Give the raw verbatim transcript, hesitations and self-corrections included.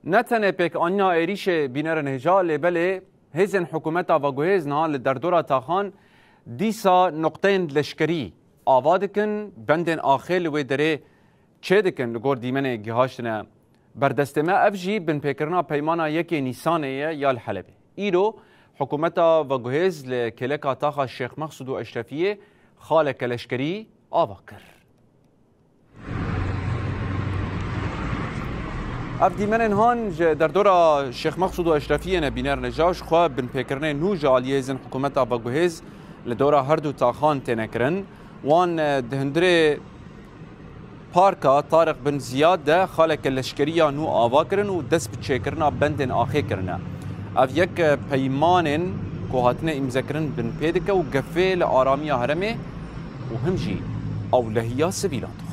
Ne tenê pêkanîna êrîşê bînerin hêja, lê belê hêzên hikûmeta veguhêz niha li derdora taxan dîsa nuqteyên leşkerî ava dikin, bendên axê li wê derê çêdikin, li gor dîmenê gihaştine ber destê me. Ev jî binpêkirina peymana yekê Nîsanê ye ya li Helebê. Îro hikûmeta veguhêz li kêleka taxa Şêx Mexsûd û Eşrefiyê xaleke leşkerî ava kir. Ev dîmenên han ji derdora Şêx Mexsûd û Eşrefiyê ne bîner ne ja, ji xwe binpêkirinê nû ji aliyê hêzên hikûmeta veguhêz li dora her du taxan têne kirin. Wan, e, di hundirê parka Tariq Bin Ziyad de xaleke leşkeriya nû ava kirin û dest bi çêkirina bendên axê kirine. Ev yek, e, peymanên ku hatine îmzekirin binpê dike û gefê li aramiya herêmê û him jî ewlehiya sivîlan dixwe.